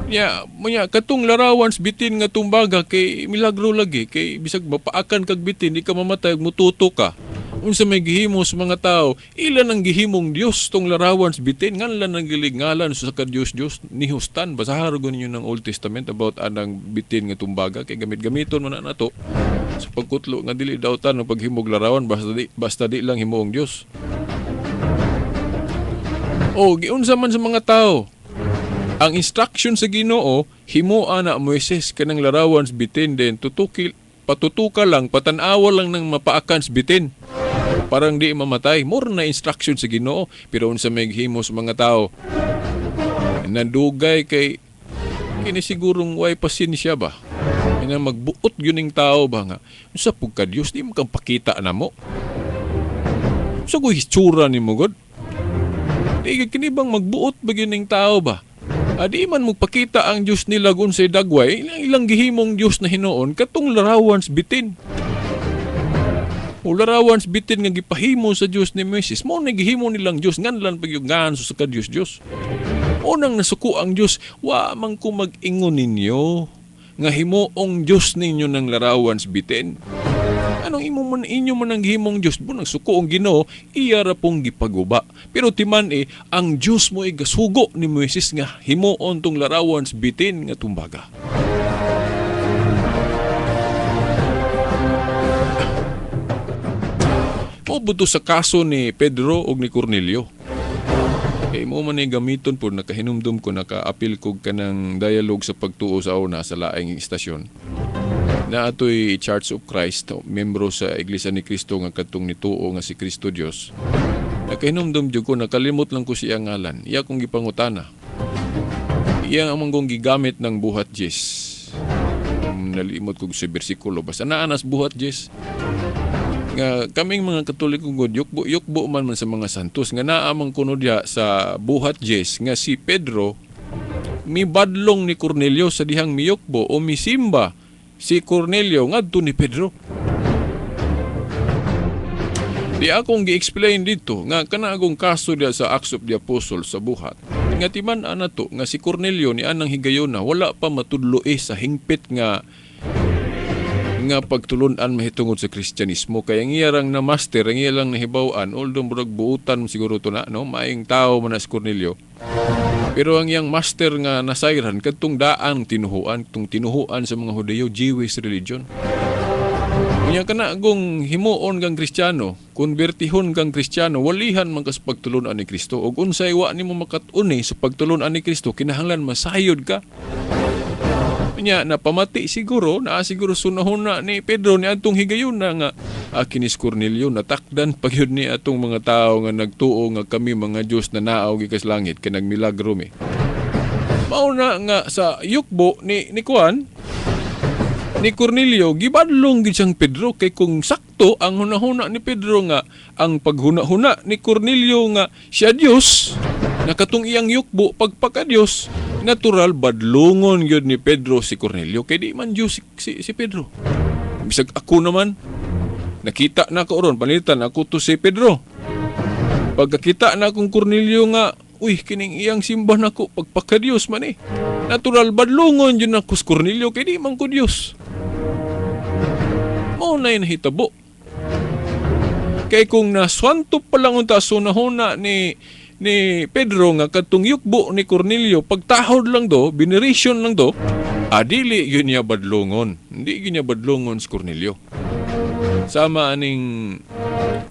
Nya, munya katong larawan sa bitin nga tumbaga kay milagro lagi, kay bisag mapaakan kag bitin, di ka mamatay, mututo ka. Unsa may gihimo sa mga tao, ilan ang gihimong Dios tong larawan sa bitin, nganlan ang gilingalan sa ka Dios Dios ni hustan. Basahan ra ninyo ng Old Testament about anang bitin nga tumbaga, kay gamit-gamiton man na nato sa pagkutlo nga dili dautan ang paghimog larawan, basta di lang himuong Dios. O giunsa man sa mga tao, ang instruction sa Ginoo, himoa na Moises kanang larawan sa bitin, then tutukil patutuka lang, patanawa lang ng mapaakan sa bitin. Parang di mamatay. More na instruction sa Ginoo, pero unsa may gihimo sa mga tao? Nandugay kay kini sigurong way pasensya ba? Ina magbuot gyud ning tao ba nga unsa pug ka Dios, di mo kang pakita namo. Unsa ko hitsura nimo god? Di kini bang magbuot ba gyud ning tao ba? Di man magpakita ang Dios nila kung unsay dagway, ilang gihimong Dios na hinuon katong larawan sa bitin. O larawan sa bitin nga gipahimo sa Dios ni Moises, mao na gihimo nilang Dios, nganlan pag yung ngan sa ka Dios Dios. Unang nasuko ang Dios, wa man ko mag-ingon ninyo nga himuong Dios ninyo ng larawan sa bitin. Nganong imo man inyo man ang gihimong Dios, bu nagsuko ang Ginoo, iya ra pong gipaguba. Pero timan eh, ang Dios mo gasugo ni Moises nga himuon tong larawan sa bitin nga tumbaga. Mao buto sa kaso ni Pedro ug ni Cornelio. Kay mo man ni gamiton po, nakahinumdum ko, nakaapil ko kanang dialogue sa pagtuo sa una sa laing istasyon. Na atoy Church of Christ, membro sa Iglesia ni Cristo nga katong nituo nga si Kristo Dios. Nakahinumdum jud ko, nakalimot lang ko siya ngalan. Iya kong gipangutana. Iya ang among gigamit ng buhat Jess. Nalimot ko sa bersikulo. Basta naanas buhat Jess. Nga kaming mga Katoliko gud yukbo yukbo man man sa mga santos nga naa man kuno diha sa buhat Jess nga si Pedro mibadlong ni Cornelio sa dihang miyukbo o misimba si Cornelio ngadto ni Pedro. Di akong gi-explain dito nga kana akong kaso diha sa Acts of the Apostles sa buhat. Nga timan ana to nga si Cornelio ni anang higayona wala pa matudlo sa hingpit nga nga pagtulun-an mahitungod sa Kristyanismo kay ang iya rang na master, ang iya lang nahibaw-an, although murag buutan siguro to na, no, maayong tao man na si Cornelio. Pero ang iyang master nga nasayran kadtong daang tinuhuan, tong tinuhuan sa mga Hudiyo, Jewish religion. Unya kana kung himuon kang Kristiyano, konbertihon kang Kristiyano, walihan man ka sa pagtulun-an ni Kristo. Ug unsay wa nimo makat-uni sa pagtulun-an ni Kristo, kinahanglan masayod ka. Unya napamati siguro, naa siguro sunahuna ni Pedro ni atong higayon na nga kinis Cornelio natakdan pagyud ni atong mga tawo nga nagtuo nga kami mga Dios na naaw gikas langit kay nagmilagro mi. Mao na nga sa yukbo ni Juan ni Cornelio gibadlong gid siyang Pedro kay kung sakto ang hunahuna ni Pedro nga ang paghuna-huna ni Cornelio nga siya Dios nakatong iyang yukbo pagpaka Dios, natural badlongon gyud ni Pedro si Cornelio kay di man Dios si Pedro. Bisag ako naman nakita na ko ron panitan ako to si Pedro. Pagkakita na akong Cornelio nga uy kining iyang simba nako pagpaka Dios man eh. Natural badlongon gyud nako si Cornelio kay di man ko Dios. Mao na nahitabo. Kay kung naswanto pa lang unta sunahuna ni Pedro nga kadtong yukbo ni Cornelio pagtahod lang do, veneration lang do, adili yun niya badlongon. Hindi yun niya badlongon si Cornelio. Sama aning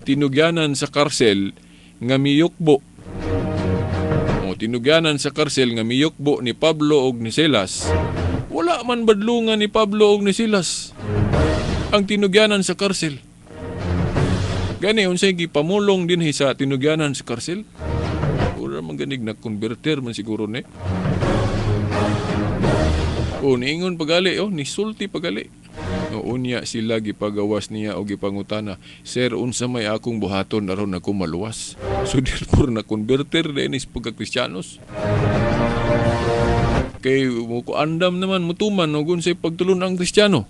tinugyanan sa karsel nga miyukbo. O tinugyanan sa karsel nga miyukbo ni Pablo og ni Silas. Wala man badlungan ni Pablo og ni Silas ang tinugyanan sa karsel. Gani unsay gipamulong dinhi sa tinugyanan sa karsel? Ura man ganig na converter man siguro ni. O niingon pagali, o nisulti pagali. O unya sila gipagawas niya o gipangutana, "Sir, unsa may akong buhaton aron ako maluwas?" So therefore na converter din is pagka-Kristiyanos. Kay mo ko andam naman mutuman og unsay pagtulon ang Kristiyano.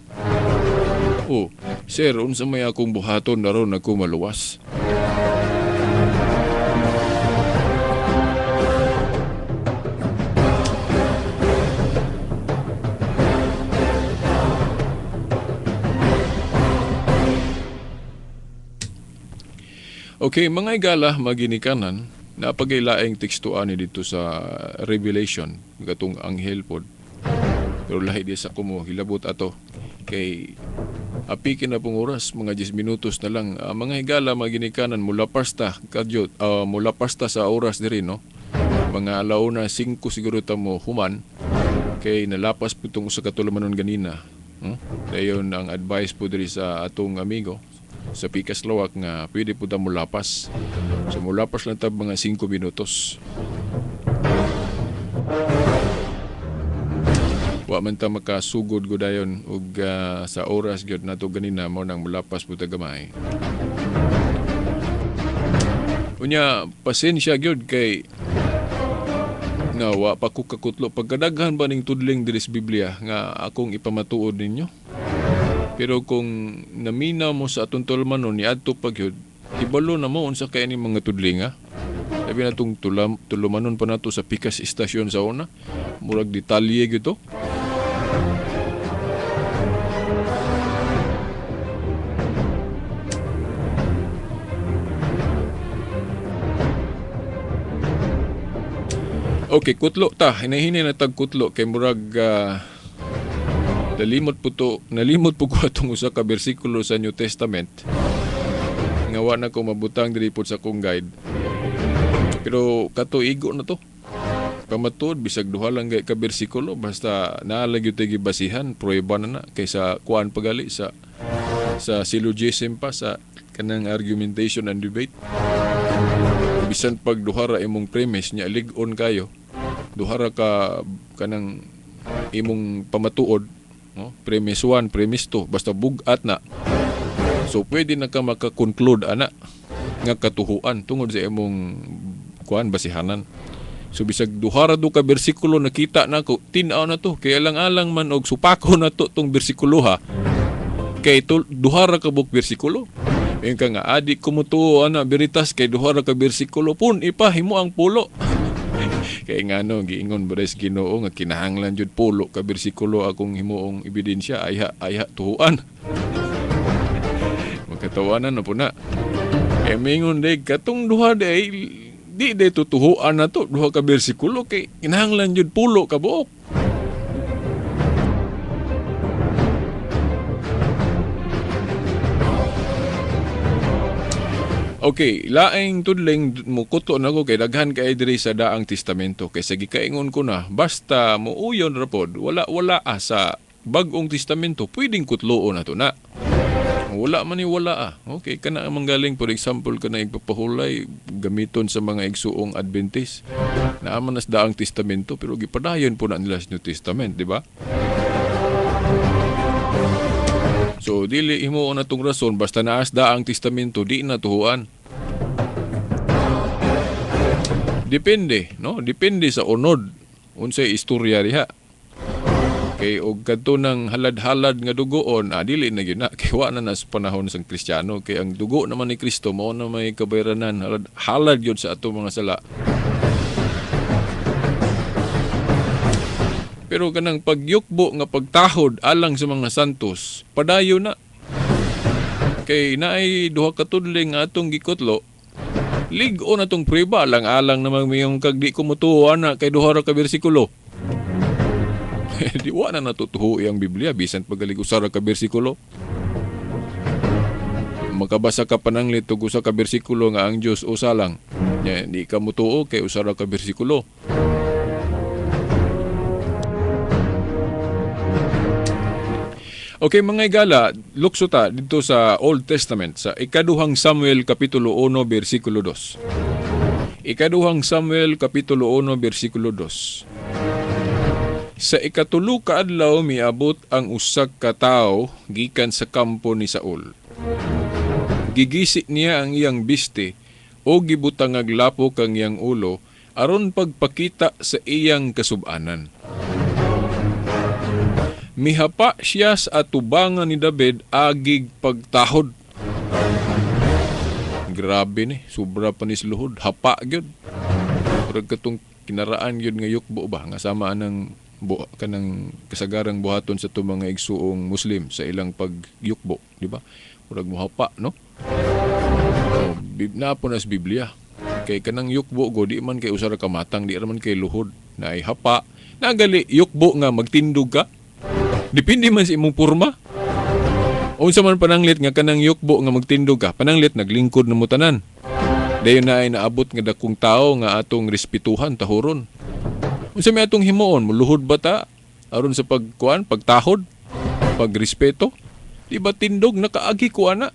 O, "Sir, unsa may akong buhaton aron ako maluwas?" Okay, mga igala, maginikanan, napagaylaing teksto ani dito sa Revelation, katong anghel pod. Pero lahi di sa kumo, hilabot ato. Kay apikin na pong oras, mga 10 minutos na lang. Mga higala, maginikanan, mula pasta, kadyot, mula pasta sa oras diri, no? Mga alauna, 5 siguro ta mo human. Kay nalapas po itong usa ka tulumanon ganina. Dayon ang advice po diri sa atong amigo sa Pikas Lawak nga pwede po ta mulapas. So mulapas lang ta mga 5 minutos. Wa man ta makasugod gud dayon og sa oras gyud nato ganina mao nang mulapas po ta gamay. Unya pasensya gyud kay nga wa pa ko kakutlo pagkadaghan ba ning tudling diri sa Biblia nga akong ipamatuod ninyo. Pero kung namina mo sa atong tulumanon ni adto pa gyud, ibalo na mo unsa kay ni mga tudlinga. Sabi na itong tulumanon pa nato sa Pikas Istasyon sa una. Murag detalye gyud to. Okay, kutlo ta. Hinahini na tag kutlo kay murag nalimot po to, nalimot po ko atong usa ka bersikulo sa New Testament. Nga wa na ko mabutang diri pod sa akong guide. Pero kato igo na to. Pamatuod bisag duha lang gay ka bersikulo, basta naa lang gyud tay gibasihan, pruweba na na kaysa kuan pagali sa syllogism pa, sa kanang argumentation and debate. Bisan pag duha ra imong premise nya, lig-on kayo, duha ra ka kanang imong pamatuod, no? Premise 1, premise 2, basta bug-at na, so pwede na ka maka-conclude ana nga katuhuan tungod sa imong kuan basihanan. So bisag duha ra do ka bersikulo, nakita nako, tin-aw na to, kay alang-alang man og supako na to tong bersikulo ha, kay duha ra ka buok bersikulo. Yung ka nga, adi kumutuo ana beritas kay duha ra ka bersikulo, pun ipahimo ang pulo. Kay ngano giingon ba sa Ginoo nga kinahanglan jud pulo ka bersikulo akong himuong ebidensya, ayha ayha tuhuan. Magkatawanan na po na. Eh mingon day katong duha day di day tutuhuan na to duha ka bersikulo kay kinahanglan jud pulo ka buok. Okay, laing tudling mukuto na ko kay daghan kay diri sa Daang Testamento, kay sa gikaingon ko na basta muuyon ra pod, wala wala ah, sa Bag-ong Testamento pwedeng kutloon na to na. Wala man ni wala ah. Okay, kana ang manggaling, for example, kana igpapahulay gamiton sa mga igsuong Adventist. Naa man nas Daang Testamento pero gipadayon po na nila sa New Testament, di ba? So dili himuon na tong rason basta naas Daang Testamento di na tuhuan. Depende, no? Depende sa unod unsay istorya diha. Kay og kadto nang halad-halad nga dugoon, dili na gyud na kay wa na na sa panahon sang Kristiyano, kay ang dugo naman ni Kristo mao na may kabayranan, halad, halad gyud sa ato mga sala. Pero kanang pagyukbo nga pagtahod alang sa mga santos, padayon na. Kay naay duha ka tudling nga atong gikutlo, lig-on na tong prueba, alang-alang namang mayong kag di ko mutuo ana kay duha ra ka bersikulo. Di wa na natutuho ang Biblia bisan pagalig usa ra ka bersikulo. Makabasa ka pananglit og usa ka bersikulo nga ang Dios usa lang. Nya di ka mutuo kay usa ra ka bersikulo. Okay, mga igala, lukso ta dito sa Old Testament, sa Ikaduhang Samuel Kapitulo 1, versikulo 2. Ikaduhang Samuel Kapitulo 1, versikulo 2. Sa ikatulo ka adlaw miabot ang usa ka tawo gikan sa kampo ni Saul. Gigisi niya ang iyang biste o gibutangag lapok ang iyang ulo aron pagpakita sa iyang kasubanan. Mihapa siya sa atubangan ni David agig pagtahod. Grabe ni, sobra pa ni sluhod, hapa gyud. Murag katong kinaraan gyud nga yukbo ba nga sama anang kanang kasagarang buhaton sa itong mga igsuong Muslim sa ilang pagyukbo, di ba? Murag mohapa, no? Oh, naa po na sa Biblia. Kay kanang yukbo go di man kay usa ra ka matang, di ra man kay luhod na ay hapa. Nagali yukbo nga magtindog ka. Depende man sa imong porma. Unsa man pananglit nga kanang yukbo nga magtindog ka, pananglit naglingkod na mo tanan. Dayon na ay naabot nga dakong tao nga atong respetuhan, tahuron. Unsa may atong himuon, muluhod ba ta aron sa pagkuan, pagtahod, pagrespeto? Di ba tindog nakaagi ko ana?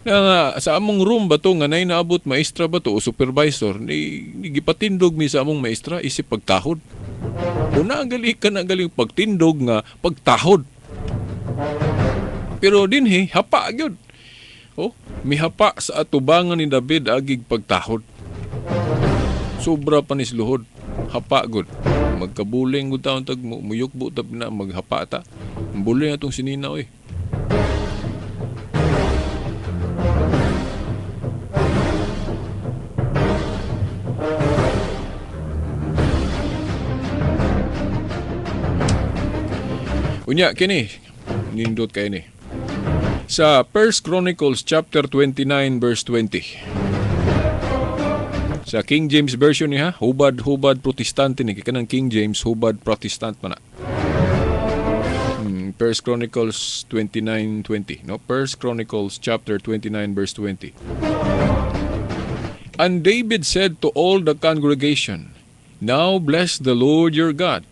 Na nga, sa among room ba to nga nay naabot maestra ba to o supervisor, ni gipatindog mi sa among maestra isip pagtahod. Una gali ka na galing pagtindog nga pagtahod. Pero dinhi hapa gyud. Oh, mihapa sa atubangan ni David agig pagtahod. Sobra pa ni sluhod. Hapa gud. Magkabuling gud taon tag muyukbo tap na maghapa ta. Buling atong sinina oy. Unya kini nindot kay ni. Sa 1 Chronicles chapter 29 verse 20. Sa King James Version niya, hubad-hubad Protestante ni kanang King James, hubad Protestant man na. First Chronicles 29:20, no? First Chronicles chapter 29 verse 20. And David said to all the congregation, "Now bless the Lord your God."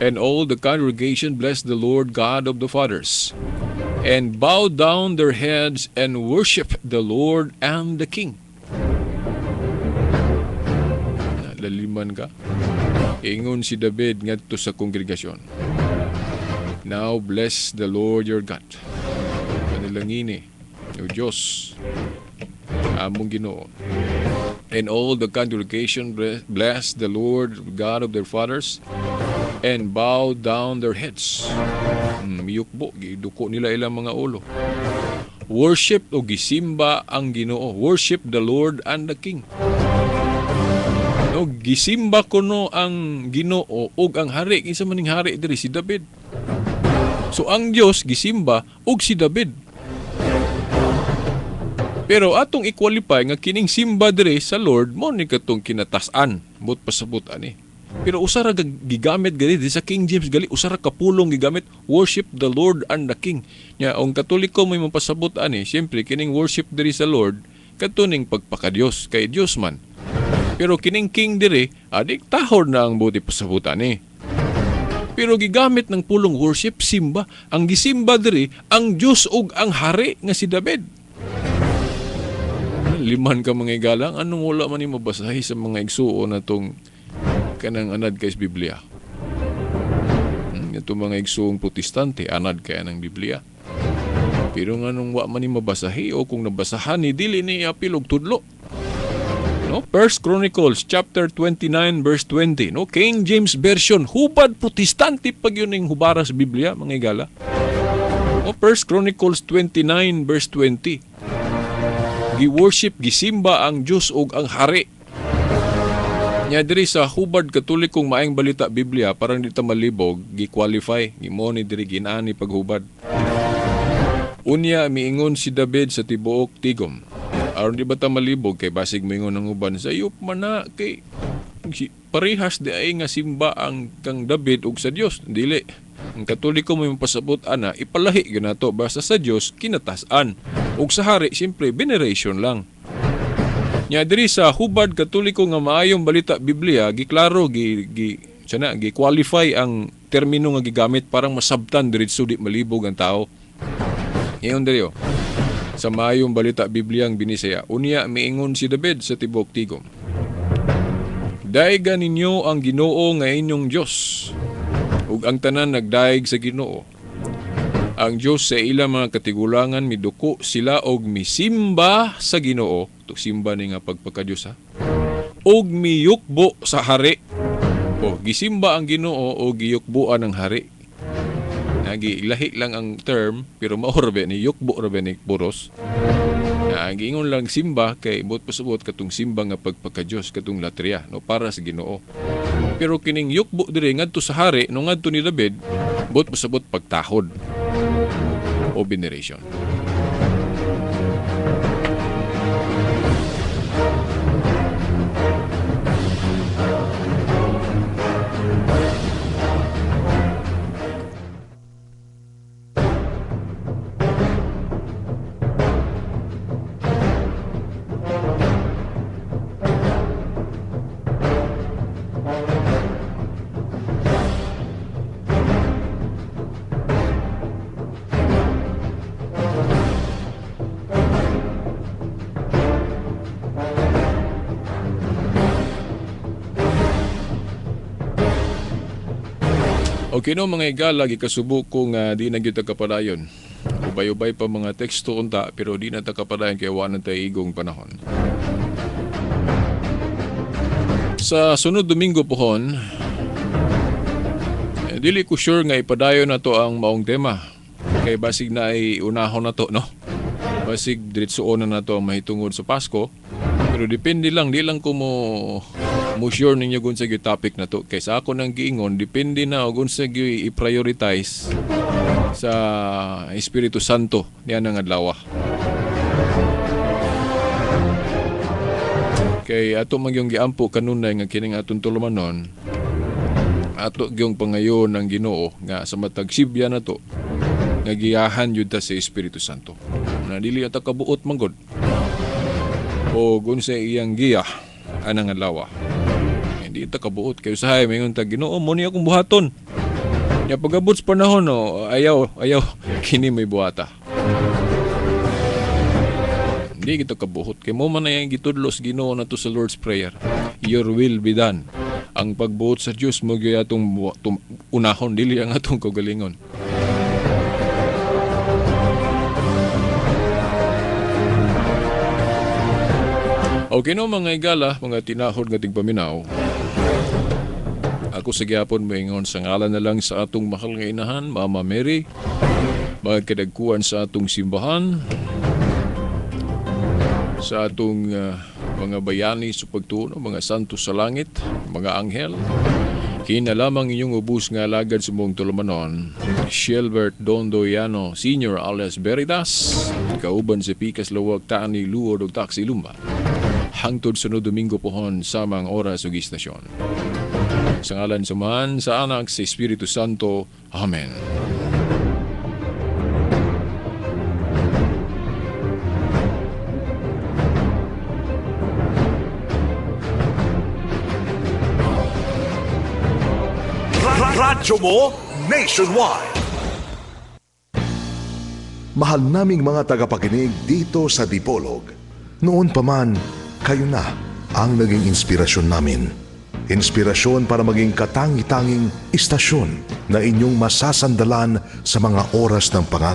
And all the congregation blessed the Lord God of the fathers, and bowed down their heads and worshiped the Lord and the king. Laliman ka. Ingon si David ngadto sa kongregasyon, "Now bless the Lord your God." Panalangini, O Diyos, among Ginoo. And all the congregation blessed the Lord God of their fathers and bowed down their heads. Miyukbo, giduko nila ilang mga ulo. Worship o gisimba ang Ginoo. Worship the Lord and the King. No, gisimba kuno ang Ginoo ug ang hari. Kinsa man ning hari diri? Si David. So ang Dios gisimba ug si David. Pero atong i-qualify nga kining simba diri sa Lord mo ni katong kinatasan, but pasabot ani. Pero usa ra gigamit gali di sa King James gali, usa ra ka pulong gigamit, worship the Lord and the King. Nya ang Katoliko may mapasabot ani, siyempre kining worship diri sa Lord katuning pagpakadiyos kay Dios man. Pero kining king diri, adik tahor na ang buti pasabot ani. Pero gigamit ng pulong worship, simba. Ang gisimba diri ang Dios ug ang hari nga si David. Liman ka, mga igalang, anong wala man ni mabasahi sa mga igsuon na tong kanang anad kay sa Biblia? Itong mga igsuong Protestante, anad kaya ng Biblia. Pero nganong wa man ni mabasahi o kung nabasahan ni, dili ni apil og tudlo. No? First Chronicles chapter 29 verse 20, no? King James Version, hubad Protestante pag yun yung hubara sa Biblia, mga igala. No? First Chronicles 29 verse 20. Gi-worship, gisimba ang Dios ug ang hari. Nya diri sa hubad Katolikong Maayong Balita Biblia, parang di ta malibog, gi-qualify, gimo ni diri ginani paghubad. Unya miingon si David sa tibuok tigom. Aron di ba ta malibog kay basig moingon ang uban, sayop man na kay parehas di ay nga simba ang kang David ug sa Dios. Dili. Ang Katoliko may mapasabot ana, ipalahi gyud nato, basta sa Dios kinatasan. Ug sa hari siyempre veneration lang. Nya diri sa hubad Katoliko nga Maayong Balita Biblia, giklaro, gi gi sana gi qualify ang termino nga gigamit parang masabtan diretso, di malibog ang tao. Ngayon diri oh, sa Maayong Balita Biblia ang Binisaya. Unya miingon si David sa tibuok tigom, "Dayga ninyo ang Ginoo nga inyong Dios." Ug ang tanan nagdayeg sa Ginoo, ang Dios sa ilang mga katigulangan, miduko sila og misimba sa Ginoo. To simba ni nga pagpakadiyos ha. Og miyukbo sa hari. O gisimba ang Ginoo o giyukboan ang hari. Nagi lahi lang ang term pero mao ra ba ni, yukbo ra ba ni puros. Na giingon lang simba kay buot pasabot katong simba nga pagpakadiyos, katong latria, no, para sa Ginoo. Pero kining yukbo diri ngadto sa hari, no, ngadto ni David, buot pasabot pagtahod o veneration. Okay no, mga igala, gikasubo ko nga di na gyud ta kapadayon. Ubay-ubay pa mga teksto unta pero di na ta kapadayon kay wa na tay igong panahon. Sa sunod Domingo pohon, dili ko sure nga ipadayon na to ang maong tema. Kay basig na ay unahon na to, no? Basig diretsoon na nato ang mahitungod sa Pasko. Pero depende lang, di lang ko mo sure ninyo kung sa gyud topic na to. Kay sa ako nang giingon, depende na og unsa gyud i-prioritize sa Espiritu Santo niya ng adlaw. Kay ato man yung giampo kanunay nga kining atong tulumanon, ato gyung pangayon ng Ginoo nga sa matag sibya nato nga giyahan yun ta sa Espiritu Santo. Na dili ata kabuot manggod. O unsa iyang giya anang adlaw. Hindi ta kabuot kay usahay maingon ta, "Ginoo, mo ni akong buhaton." Nya pag-abot sa panahon, no, ayaw, ayaw kini may buhata. Hindi kita kabuot kay mo man na yung gitudlo sa Ginoo nato sa Lord's Prayer. Your will be done. Ang pagbuot sa Dios mo gyud atong unahon, dili ang atong kaugalingon. Okay no, mga igala, mga tinahod nga tigpaminaw. Ako sa gyapon moingon sa ngalan na lang sa atong mahal nga inahan, Mama Mary, mga kadagkuan sa atong simbahan, sa atong mga bayani sa pagtuo, mga santo sa langit, mga anghel, kina lamang inyong ubus nga alagad sa mong tulumanon, Shelbert Dondoyano Senior alias Veritas, kauban sa Pikas Lawag Taani Luod ug Taxi Lumba. Hangtod sunod Domingo pohon samang oras ug istasyon. Sa ngalan sa Amahan, sa Anak, sa Espiritu Santo. Amen. Radyo mo nationwide. Mahal naming mga tagapakinig dito sa Dipolog. Noon pa man, kayo na ang naging inspirasyon namin. Inspirasyon para maging katangi-tanging istasyon na inyong masasandalan sa mga oras ng pangangailangan.